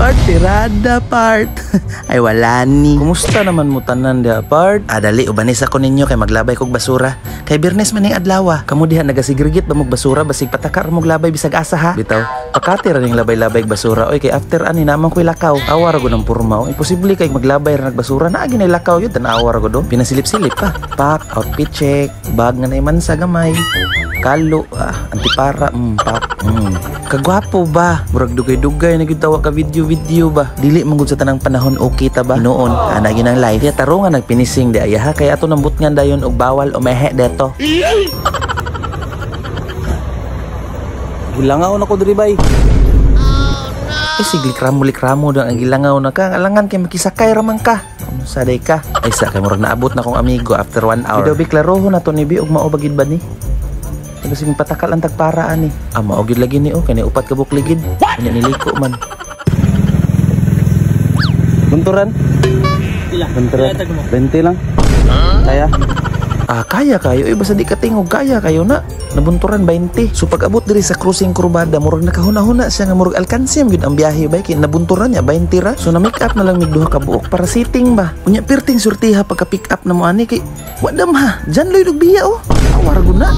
Part, tirada part. Ay wala ni. Kumusta naman mo tanan diha, part? Ah, dali, ubanis ako ninyo kay maglabay kog basura. Kay Biyernes man ning adlaw. Kamo diha nagasigirgit ba mog basura basig pataka ra mog labay bisag asa ha. Bitaw, pakati ra ning labay-labay og basura oy kay after ani naman ko'y lakaw. Awa ra gud ang porma. Oh. Imposible kay maglabay ra nagbasura naa ginay lakaw yun tan-awa ra gud oh. Pinasilip-silip pa. Pak, outfit check, bag nga nay mansa gamay. Kalo, antipara, pak. Kagwapo ba? Murag dugay-dugay na gyud tawa ka video-video ba? Dili man gud sa tanang panahon okay ta ba? Noon, ana ginang life. Ya tarungan nagpinising di ayaha kay ato nang butngan dayon og bawal umehe deto. Gilangaw na ko diri bay. Eh sige likramo-likramo dang ang gilangaw na ka. Ang alangan kay makisakay ra man ka. Unsa day ka? Ay sa kay murag naabot na kong amigo after 1 hour. Bidaw bi klaroho na to ni bi og mao ba gid ba ni? Kasi patakal ang tagpara ani. Ah, mao gid lagi ni oh kani upat ka bukligid. Unya niliko man. Bunturan? Bunturan. 20 lang. Kaya? Ah, kaya kayo. Eh, basta di ka tingog, kaya kayo na. Nabunturan 20. So pag abot diri sa crossing kurbada, murag nakahuna-huna siya nga murag alkansi gyud ang biyahe bay kay nabunturan niya 20 ra. So na make up na lang mig duha ka buok para sitting ba. Unya perting surtiha pagka pick up na mo ani kay wadam ha. Jan loy biya oh. Awar gud na.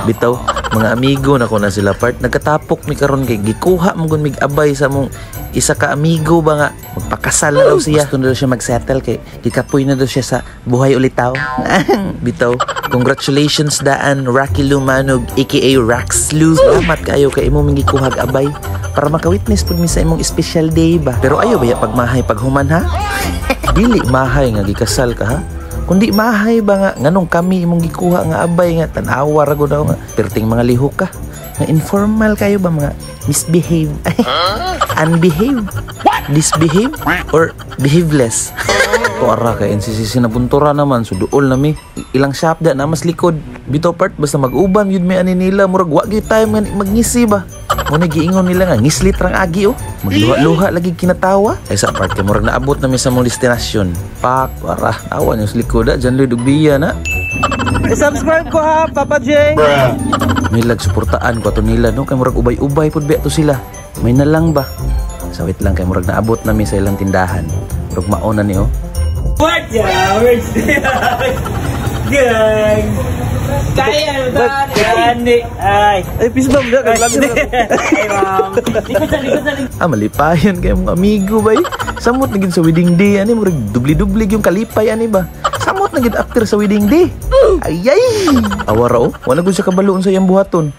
Bitaw, mga amigo na ko na sila part nagkatapok mi karon kay gikuha mo gun mig abay sa mong isa ka amigo ba nga magpakasal na daw siya. Gusto na daw siya magsettle kay gikapoy na daw siya sa buhay ulitaw. Bitaw, congratulations daan Rocky Lumanog aka Raxlu. Salamat kayo kay imo ming gikuhag abay para maka-witness pud mi sa imong special day ba. Pero ayo ba ya pagmahay paghuman ha? Dili mahay nga gikasal ka ha? Kundi mahay ba nga nganong kami imong gikuha nga abay nga tan-awa ra gud nga perting mga lihok ka. Nga informal kayo ba mga misbehave, unbehave, disbehave or behaveless. Tuara kay NCCC na buntura naman so duol na mi. Ilang shop da na mas likod. Bitaw part basta mag-uban yun may ani nila murag wa gyud time nga magngisi ba. Mo na giingon nila nga ngislit rang agi oh. Magluha-luha lagi kinatawa. Ay sa part kay murag naabot na mi sa mong destinasyon. Pak, wara, awa niyo sa likod ah, Jan Lloyd ug biya na. I-subscribe ko ha, Papa J. May lag suportaan ko ato nila no kay murag ubay-ubay pud ba to sila. May nalang ba? Sa wait lang kay murag naabot na mi sa ilang tindahan. Murag mao na ni oh. What ya? Gang. Kaya ba? Ay. Ay, peace bomb da kay vlogger. Ay, ma'am. Likod sa likod sa. Ah, malipayan kay mga amigo bay. Samot na gid sa wedding day ani murag dubli-dubli yung kalipay ani ba. Samot na gid after sa wedding day. Ay ay. Awara oh, wala gud siya kabaloon sa iyang buhaton.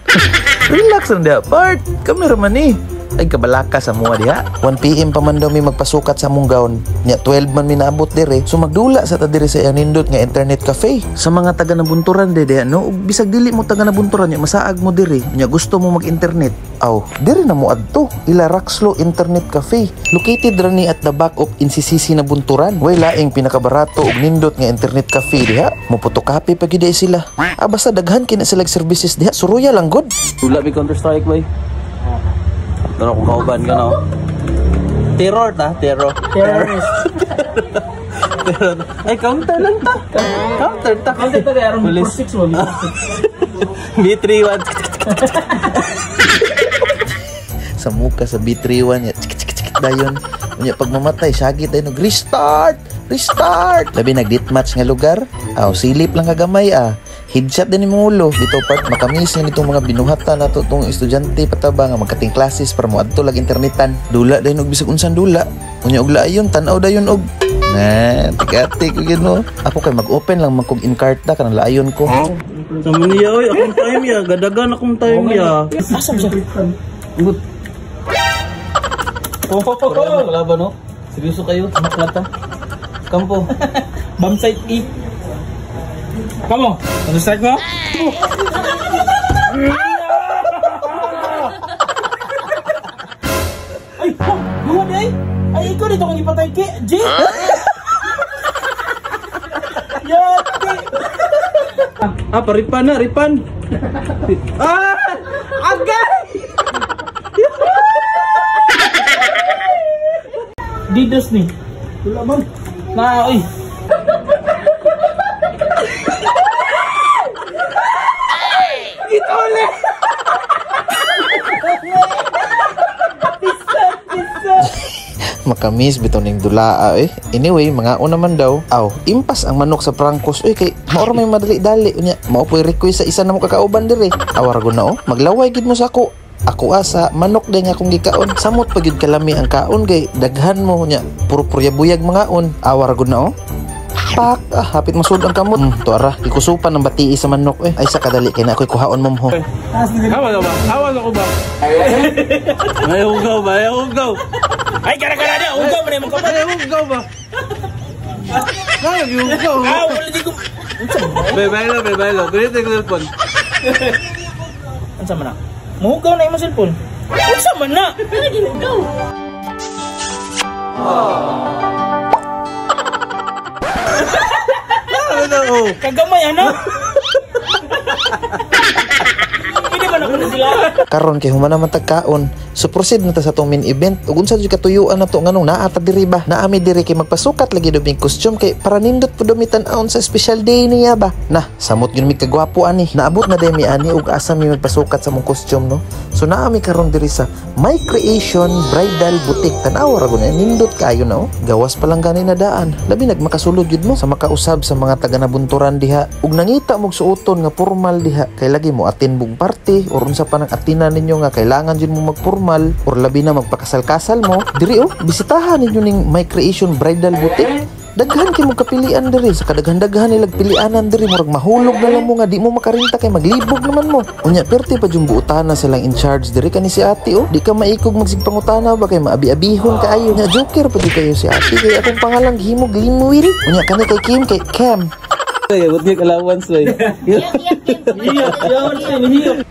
Relax lang diha part. Kamera man ni. Ay kabalaka sa mua diha. 1 PM pa man daw mi magpasukat sa mong gown. Nya 12 man mi naabot dire. So magdula sa ta dire sa iyang nindot nga internet cafe. Sa mga taga nabunturan de diha no, ug bisag dili mo taga nabunturan nya masaag mo dire. Nya gusto mo mag-internet. Aw, dire na mo adto. Ila Raxlo Internet Cafe. Located ra ni at the back of NCCC Nabunturan. Way laing pinakabarato ug nindot nga internet cafe diha. Mo photocopy pa gyud sila. Ah, basta daghan kina sila services diha. Suruya lang gud. Dula mi Counter Strike bay. Pero kung kauban ka no. Terror ta, terror. Terrorist. Terror. Ay, counter lang ta. Counter ta. Counter ta aron 46 mo. B31. Sa muka sa B31 ya. Chik chik chik dayon. Unya pag mamatay sagi tayo nag restart. Restart. Labi nag match nga lugar. Aw, silip lang kagamay ah. Headshot din imong ulo. Dito part makamis nga nitong mga binuhatan nato tong estudyante pataba nga magkating classes para moadto lag internetan. Dula dayon og bisag unsang dula. Unya og laayon tan-aw dayon og na tikati ko gid no. Ako kay mag-open lang man kog inkarta kanang laayon ko. Sa niya oy, akong time ya, gadagan akong time ya. Asa siya? Good. Oh, kalaban no. Seryoso kayo, maklata. Kampo. Bomb site E. Come on. Ano strike mo? Ay, oh, ay. Ay, ikaw dito kang ipatay kay J. Yati. Ah, paripan na, ripan. Ah! Agay! Didos ni. Wala man. Na, oy. Gitole. Pisa, pisa. Makamis bitaw ning dulaa eh. Anyway, mga una man daw. Aw, impas ang manok sa prangkos oy kay mao ra may madali-dali unya. Mao po'y request sa isa na mo kakauban diri. Awar gud na oh, maglaway gid mo sa ako. Ako asa manok day nga akong gikaon. Samot pa gyud kalami ang kaon kay daghan mo nya. Puro purya buyag mangaon. Awar gud na oh. Pak, ah, hapit masud ang kamot. Tuara, ikusupan ang batii sa manok eh. Ay sa kadali kay na ako'y kuhaon mo ho. Awa na ba? Awa na ko ba? Ay, ugaw ba? Ay, ugaw. Ay, kara-kara na. Ugaw man imong kamot. Ay, ugaw ba? Ay, ugaw. Ah, wala di ko. Bay, baylo, bay, baylo. Ganito yung cellphone. Unsa man na? Muhugaw na imong cellphone. Unsa man na? Ginugaw. Ano, oh. Kagamay ana. Hindi man ako na sila. Karon kay human naman tagkaon. So proceed na ta sa atong main event. Ug unsa jud katuyuan nato nganong naa ta diri ba? Naa mi diri kay magpasukat lagi do mig costume kay para nindot pud mi tan-awon sa special day niya ba. Na, samot gyud mi kagwapo ani. Naabot na day mi ani ug asa mi magpasukat sa mong costume no. So naa mi karon diri sa My Creation Bridal Boutique. Tan-awa ra gud na nindot kaayo na oh. Gawas pa lang gani na daan. Labi nagmakasulod gyud mo sa makausab sa mga taga nabunturan diha. Ug nangita mog suoton nga formal diha kay lagi mo atin bug party or unsa pa nang atina ninyo nga kailangan jud mo magformal or labi na magpakasal-kasal mo diri oh, bisitahan ninyo ning My Creation Bridal Boutique. Daghan kay mo kapilian diri sa kadaghan-daghan nilag pilianan diri, murag mahulog na lang mo nga di mo makarinta kay maglibog naman mo. Unya perti pa jung buotana silang in charge diri kani si ate oh. Di ka maikog magsigpangutana ba kay maabi-abihon kaayo. Nya joker pa jud kayo si ate kay akong pangalan gihimog Limuel. Unya kani kay Kim kay Cam. Ay, ba't nga allowance, bay? Iyak, iyak.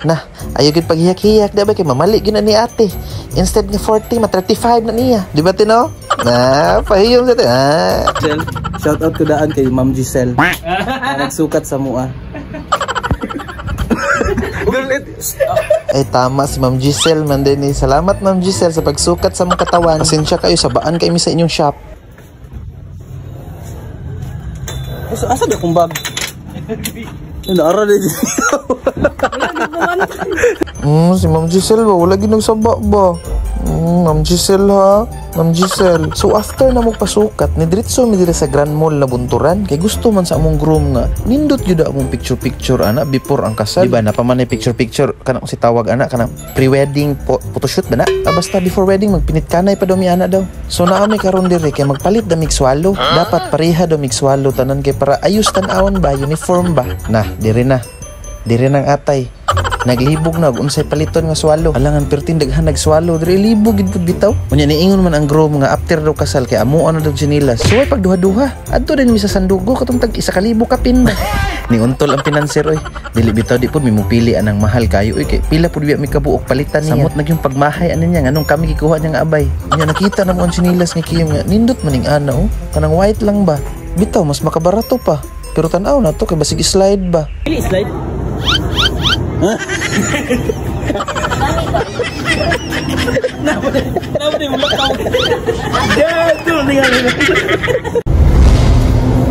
Nah, ayaw gyud paghiyak-hiyak di ba kay mamali gyud na ni ate. Instead nga 40, ma 35 na niya. Di ba tino? Na, pahiyom sa ah. Giselle, shout out ko daan kay Ma'am Giselle. Na nagsukat sa mua. Ay tama si Ma'am Giselle man din eh. Salamat Ma'am Giselle sa pagsukat sa mong katawan. Pasensya kayo sa baan kay mi sa inyong shop. Asa, asa di akong bag? Naara din. Si Ma'am Giselle ba? Wala ginagsaba ba? Ma'am Giselle ha? Ma'am Giselle. So after na mo pasukat, ni diretso mi diri sa Grand Mall na bunturan. Kay gusto man sa among groom nga nindot gyud among picture-picture ana before ang kasal. Di ba napaman ni picture-picture kanang si tawag ana kanang pre-wedding photoshoot ba na? Ah, basta before wedding magpinit kanay pa daw mi ana daw. So naa mi karon diri kay magpalit damig swalo. Dapat pareha daw mig swalo tanan kay para ayos tan-awon ba uniform ba. Na diri na. Diri nang atay. Naglibog na og unsay paliton nga swalo. Alangan pertin daghan nagswalo diri libog gid pud bitaw. Unya niingon man ang groom nga after daw kasal kay amo ano daw sinilas. So ay pagduha-duha. Adto din mi sa Sandugo katong tag 1,000 kapin ba. Niuntol ang pinanser oy. Dili bitaw di pud mi mupili anang mahal kayo oy kay pila pud biya mi kabuok palitan niya. Samot nagyung pagmahay ani niya nganong kami gikuha niya nga abay. Unya nakita na mo ang sinilas ni Kim nga nindot maning ana oh. Kanang white lang ba. Bitaw mas makabarato pa. Pero tan-aw na to kay basig slide ba. Dili slide. Napa di mo lakaw. Gato ningal.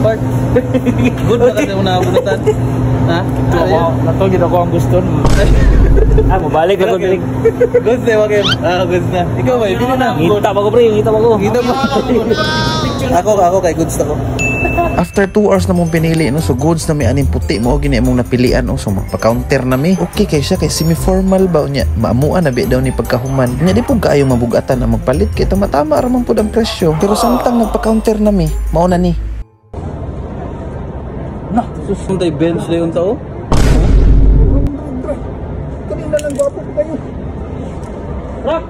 Part. Good ba kasi una bunutan? Ha? Ako, nato gid ako ang gusto. Ah, mabalik ako dili. Good na, wag Ah, good na. Ikaw ba? Pili na. Ngita pa ko pre, ngita pa ko. Ngita pa. Ako kay goods ako. After 2 hours na mong pinili no, so goods na mi aning puti mo gini among napilian no, so magpa-counter na mi. Okay kay siya kay semi-formal ba unya, maamuan na bi daw ni pagkahuman. Unya di pud kaayo mabugatan ang magpalit kay tama-tama ra man pud ang presyo. Pero samtang nagpa-counter na mi, mao na ni. Na, sus tay bench na yung tao. Kanina lang gwapo ko kayo. Rock.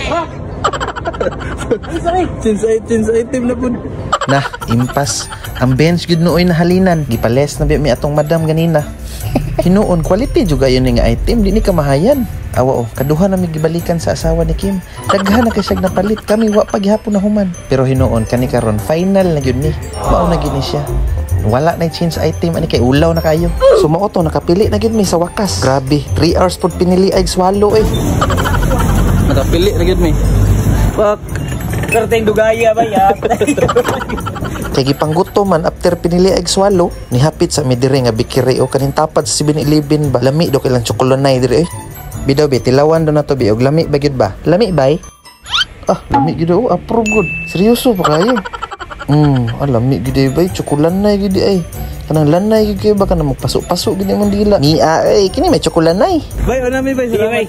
Rock. Change item na pud. Nah, impas. Ang bench gud nooy nahalinan. Gipales na bi mi atong madam ganina. Hinuon quality juga yun nga item di ni kamahayan. Awa oh, kaduha na mi gibalikan sa asawa ni Kim. Daghan na kay siyag napalit kami wa pa gihapon na human. Pero hinuon kani karon final na gyud ni. Mao na gyud ni siya. Wala na change item ani kay ulaw na kayo. So mao to nakapili na gyud mi sa wakas. Grabe, 3 hours pud pinili ay swalo eh. Nakapili na gyud mi. Fuck. Perteng dugaya ba ya? Kay gipangguto man after pinili ay swalo, nihapit sa mi diri nga bikiri o kaning tapad sa 7-Eleven ba. Lami do kay lang tsokolonay diri eh. Bidaw bi tilawan do na to bi og lami ba gyud ba? Lami bay? Ah, lami gyud oh, approve gud. Seryoso pa kayo. Ah, lami gyud ay bay, tsokolanay gyud ay. Kanang lanay gyud kayo ba kanang magpaso-paso gyud imong dila. Mia ay, kini may tsokolanay. Bay, ano mi bay? Sige, Salamat. bay.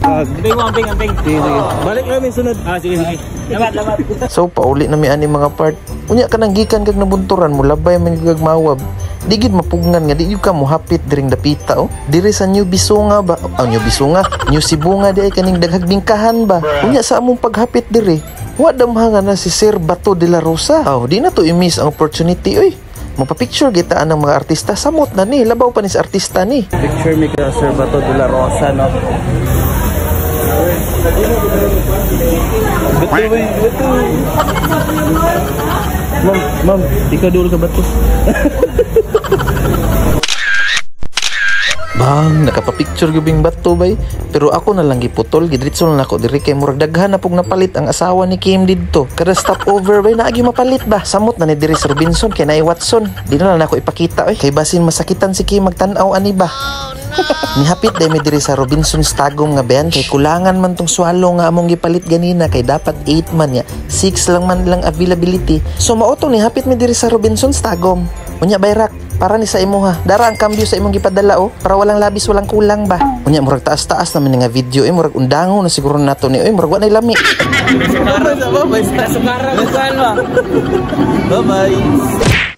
Ah, Amping mo, amping, amping. sige, sige. Balik namin sunod. Ah, sige, sige. Labat, labat. So pauli na mi ani mga part. Unya kanang gikan kag nabunturan mo labay man gyud kag mawab. Di gid mapugngan nga di gyud ka mohapit diring dapita oh. Diri sa New Bisunga ba? Oh, New Bisunga, New Sibunga di ay kaning daghag bingkahan ba. Unya sa among paghapit diri, wa damha nga na si Sir Bato de la Rosa. Oh, di na to i-miss ang opportunity oy. Magpa-picture kita ang mga artista samot na ni, labaw pa ni sa artista ni. Picture me ka Sir Bato de la Rosa, no? Bato, bay, bato. Ma'am, ma'am, ikaw duol ka bato. Bang, nakapapicture gubing bato bay. Pero ako na lang giputol, gidritso na nako diri kay murag daghan na pug napalit ang asawa ni Kim didto. Kada stopover bay naagi mapalit ba. Samot na ni diri sa Robinson kay naay Watson. Di na lang nako ipakita oy. Kay basin masakitan si Kim magtan-aw ani ba. Nihapit day mi diri sa Robinson's Tagum nga bench kay kulangan man tong swalo nga among gipalit ganina kay dapat 8 man ya 6 lang man lang availability, so mao tong nihapit mi diri sa Robinson's Tagum. Unya bayrak para ni sa imuha dara ang kambyo sa imong gipadala oh, para walang labis, walang kulang ba. Unya murag taas-taas naman nga video eh, murag undango na siguro nato ni oy, murag wa nay lami. Bye-bye, bye-bye. Sukara, kuan ba? Bye-bye.